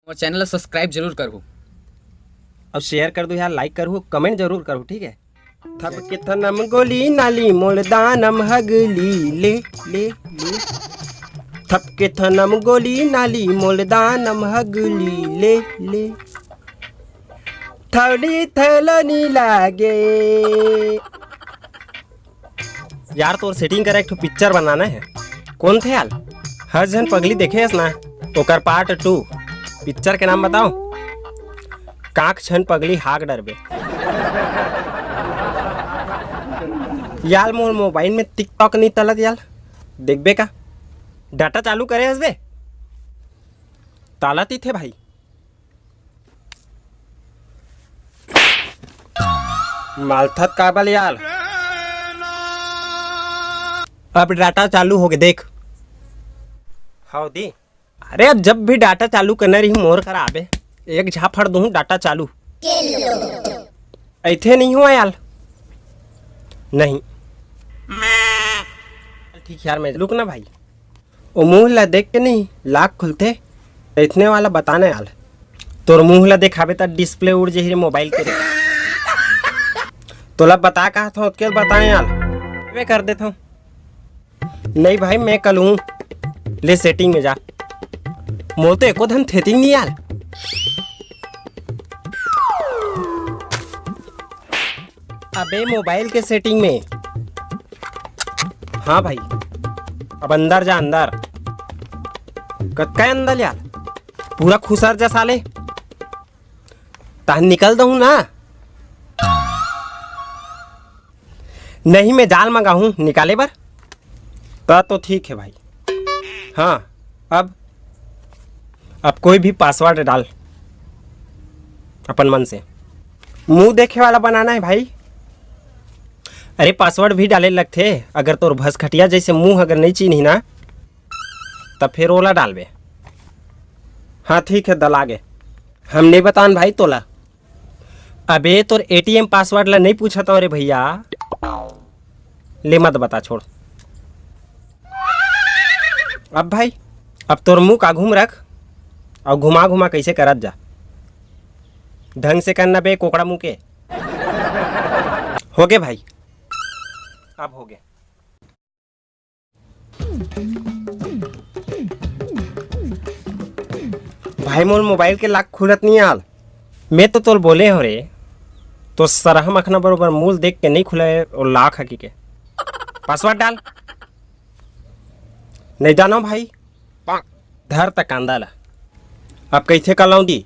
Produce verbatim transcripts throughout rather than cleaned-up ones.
मोर channel ला subscribe जरूर करहू। अउ share कर दू यार, like करहू, comment जरूर करहू, ठीक है? थपके थनम गोली नाली मोल दानम हगली ले, ले, ले। थपके थनम गोली नाली मोल दानम हगली ले, ले। थौली थैलो नी लागे। यार, तोर setting करा, एक ठो picture बनाना है। कौन थे यार? हर झन पगली देखे हस ना, ओकर part two। Picture के नाम बताओ। कांख झन पगली हाक डरबे। यार, मोर mobile में TikTok नहीं तलत यार, देखबे का? Data चालू करे हस बे? तालत ही थे भाई। मालथत काबल यार। अब data चालू होगे, देख। हाव दी। अरे, अब जब भी data चालू करना रही, मोर करा आबे, एक झापड़ दूँ data चालू। ऐथे नहीं हुआ यार। नहीं। ठीक यार, मैं रुक ना भाई। ओ मुंह ला देख के नहीं, लाख खुलथे। इतने वाला बताने आल। तोर मुंह ला देखाबे त display उड़ जही रे mobile के रे। तोला बता कहा था, ओतके बताए आल। मैं कर देता हूँ। नहीं भाई, मैं कल हूँ। ले setting में जा। मोर तो एको धन setting नहीं आल। अबे mobile के setting में। हाँ भाई, अब अंदर जा, अंदर। कतका अंदर यार? पूरा खुसर जा साले। तहन निकल दहूँ ना। नहीं, मैं जाल मंगाहूँ निकाले बर। त तो ठीक है भाई। हाँ, अब, अब कोई भी password डाल अपन मन से। मुंह देखे वाला बनाना है भाई। अरे, password भी डाले लगथे। अगर तोर भसखटिया जैसे मुंह अगर नहीं चीन्ही ना, तब फिर ओला डालबे। हाँ, ठीक है, दला गे। हम नहीं बतान भाई तोला। अबे, तोर ATM password ला नहीं पूछत हो रे भैया। ले मत बता, छोड़। अब भाई, अब तोर मुंह का घूम रख, और घुमा घुमा कैसे करत जा। ढंग से करना बे, कोकड़ा मुंह के। होगे भाई, अब होगे। भाई, मोर mobile के lock खुलत नहीं आल। मैं तो तोल बोले हो रे, तो सरहा मखना बरोबर मूल देख के नहीं खुले, और lock हकी के। Password डाल। नहीं जानो भाई। धर त कांदा ला। अब कैसे कलौं दी?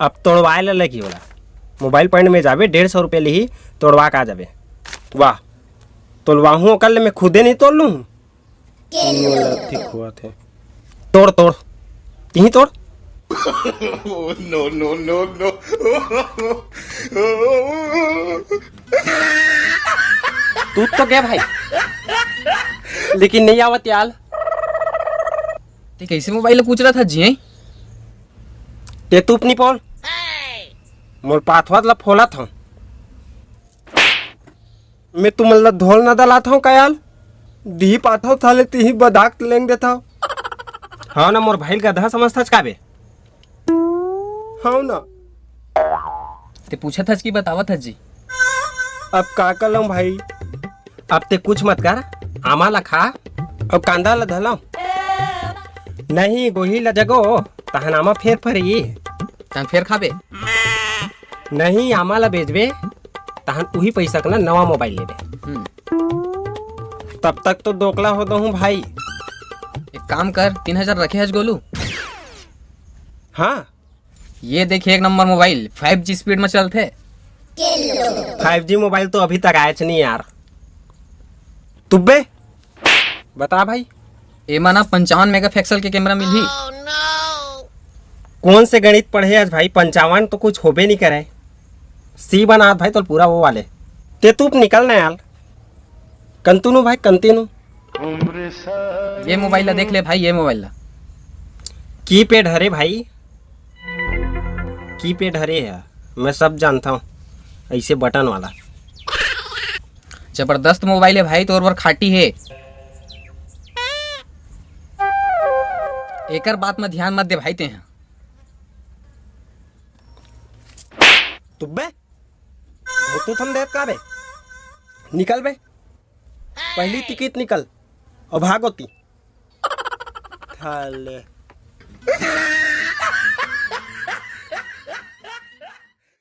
अब तोड़वाए ला लगी ओला। Mobile point में जाबे, डेढ़ सौ रुपये लिही, तोड़वा के आ जाबे। वाह, तोलवाहूँ ओकर ले, मैं खुदे नहीं तोड़ लूँ। ठीक हुआ थे। तोड़, तोड़, तिही तोड़। No, no, no, no। तू तो गया भाई, लेकिन नहीं आवत यार। ते कैसे mobile पूछ रहा था जी? ते तूप नहीं पोल, मोर पाथवात ला फोला था। मैं तुमन ला धोल न दलात हूँ कयाल, दिही पाथव थाले तिही बदाक लेंग देथव। हाँ ना, मोर भाई गधा समझथच का बे? हाँ ना। ते पूछत हस कि बतावत हस जी? अब का कलम भाई? अब ते कुछ मत कर, आमा ला खा, अब कांदा ला धलव। नहीं, गोही ला जगो, तहन आमा फेर फरी। तहन फेर खाबे? नहीं, आमा ला बेचबे, तहन उही पैसा के ना नवा mobile लेबे। हम्म। तब तक तो दोकला हो दहूँ भाई। एक काम कर, तीन हजार रखे हस गोलू? हाँ। ये देखिए, एक number mobile, five G speed में चलथे। Five G mobile तो अभी तक आयच नहीं यार। तुब्बे, बता भाई। एमा ना पंचावन megapixel के camera मिलही। कौन से गणित पढ़े आज भाई, पंचावन तो कुछ होबे नहीं करे। सी बनात भाई तो पूरा वो वाले। ते तू निकल ना यार। कंतुनु भाई, कंतिनु। ये mobile ला देख ले भाई, ये mobile ला। Keypad हरे भाई, keypad हरे है, मैं सब जानता हूँ, ऐसे button वाला। जबरदस्त mobile है भाई, तोर बर खाटी है। एकर बात में ध्यान मत दे भाई तेहा। तुब्बे, धोतू थम देत का बे? निकल बे, पहली टिकट निकल और भागो ती। थाले।